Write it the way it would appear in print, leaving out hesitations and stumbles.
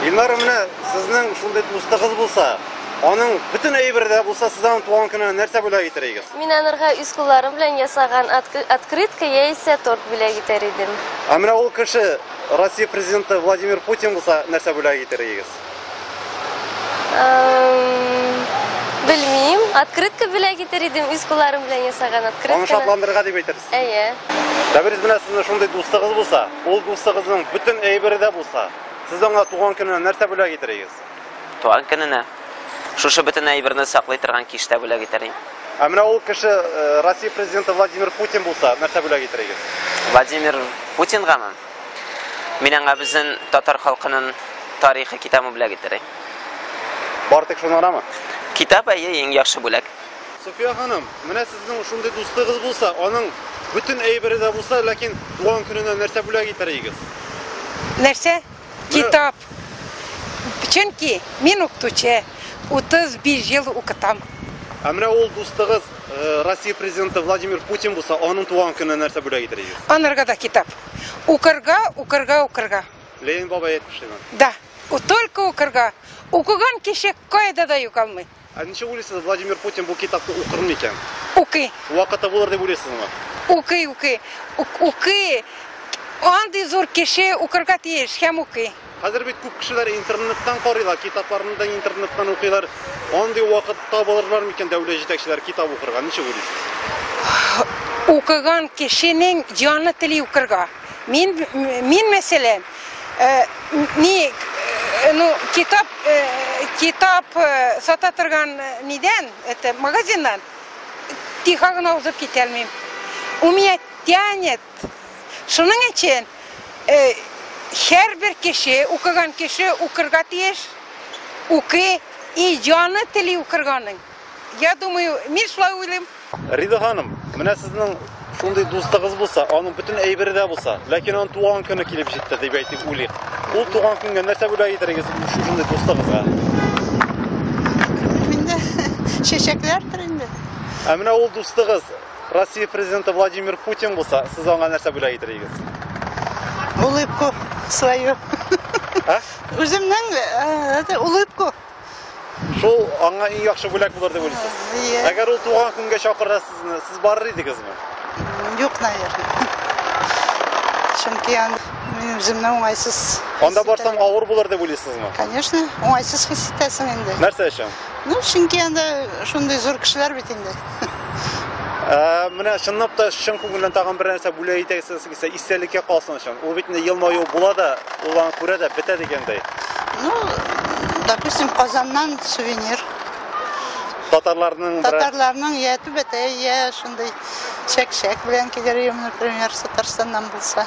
Илнара, менә сезнең шундый дустыгыз булса, аның бөтен әйбере дә булса, сез аның туган көненә нәрсә бүләк итәр идегез? Мин анарга үз кулларым белән ясаган открытка яисә торт бүләк итәр идем. Ә менә ул кеше Россия президенты Владимир Путин булса, нәрсә бүләк итәр идегез? Белмим. Открытка бүләк итәр идем, үз кулларым белән ясаган открытканы. Аны шатландырырга дип әйтерсез. Әйе. Тәбриз, менә сезнең шундый дустыгыз булса, ул дустыгызның бөтен әйбере дә булса, сез аңа туган көненә нәрсә бүләк итәр идегез? Туган көненә шушы бөтен әйберне саклый торган киштә бүләк итәр идем. Ә менә ул кеше Россия президенты Владимир Путин булса, нәрсә бүләк итәр идегез? Владимир Путингамы? Мин аңа безнең татар халкының тарихы китабын бүләк итәр идем. Бары тик шуны гынамы? Китап, әйе, иң яхшы бүләк. София ханым, менә сезнең шундый дустыгыз булса, аның бөтен әйбере дә булса, ләкин туган көненә нәрсә бүләк итәр идегез? Нәрсә? Китап. Чөнки мин укытучы, 35 ел укытам. Ә менә ул дустыгыз Россия президенты Владимир Путин булса, аның туган көненә нәрсә бүләк итәр идегез? Анарга да китап. Укырга, укырга, укырга. Ленин бабай әйтмешли. Да. Только укырга. Укыган кеше кайда да югалмый. Ә ничек уйлыйсыз, Владимир Путин бу китапны укыр микән? Укый. Вакыты булыр дип уйлыйсызмы? Укый, укый. Укый. Андый зур кеше укырга тиеш һәм укый. Хәзер бит күп кешеләр интернеттан карыйлар, китапларны да интернеттан укыйлар. Андый вакыт табылырлар микән дәүләт җитәкчеләре китап укырга? Ничек уйлыйсыз? Укыган кешенең җаны тели укырга. Мин, мин мәсәлән, ни, ну, китап, китап сата торган нидән, это, магазиннан тихо гына узып китә алмыйм. У меня тянет. Шуның өчен һәрбер кеше, укыган кеше укырга тиеш, укый, и җаны тели укырганың. Я думаю, мин шулай уйлыйм. Рида ханым, менә сезнең шундый дустыгыз булса, аның бөтен әйбере дә булса, ләкин аның туган көне килеп җитте дип әйтик, уйлыйк. Ул туган көнгә нәрсә бүләк итәр идегез шушындый дустыгызга? Инде чәчәкләрдер инде. Ә менә ул дустыгыз Россия президенты Владимир Путин булса, сез аңа нәрсә бүләк итәр идегез? Улыбку свою. А? Үземнең это улыбку. Шул аңа иң яхшы бүләк булыр дип уйлыйсыз. Иә. Әгәр ул туган көнгә чакырса сезне, сез барыр идегезме? Юк, наверное. Чөнки мин үземне уңайсыз. Анда барсаң авыр булыр дип уйлыйсызмы? Конечно, уңайсыз хис итәсең инде. Нәрсә өчен? Ну, чөнки анда шундый зур кешеләр бит инде. Менә чынлап та чын күңелдән тагын бер нәрсә бүләк итәсез килсә, истәлеккә калсын өчен. Ул бит инде елмаю була да, ул аны күрә дә бетә дигәндәй. Ну, допустим, Казаннан сувенир. Татарларның Татарларның я түбәтәй, я шундый чәк-чәк белән килер идем, например, Татарстаннан булса.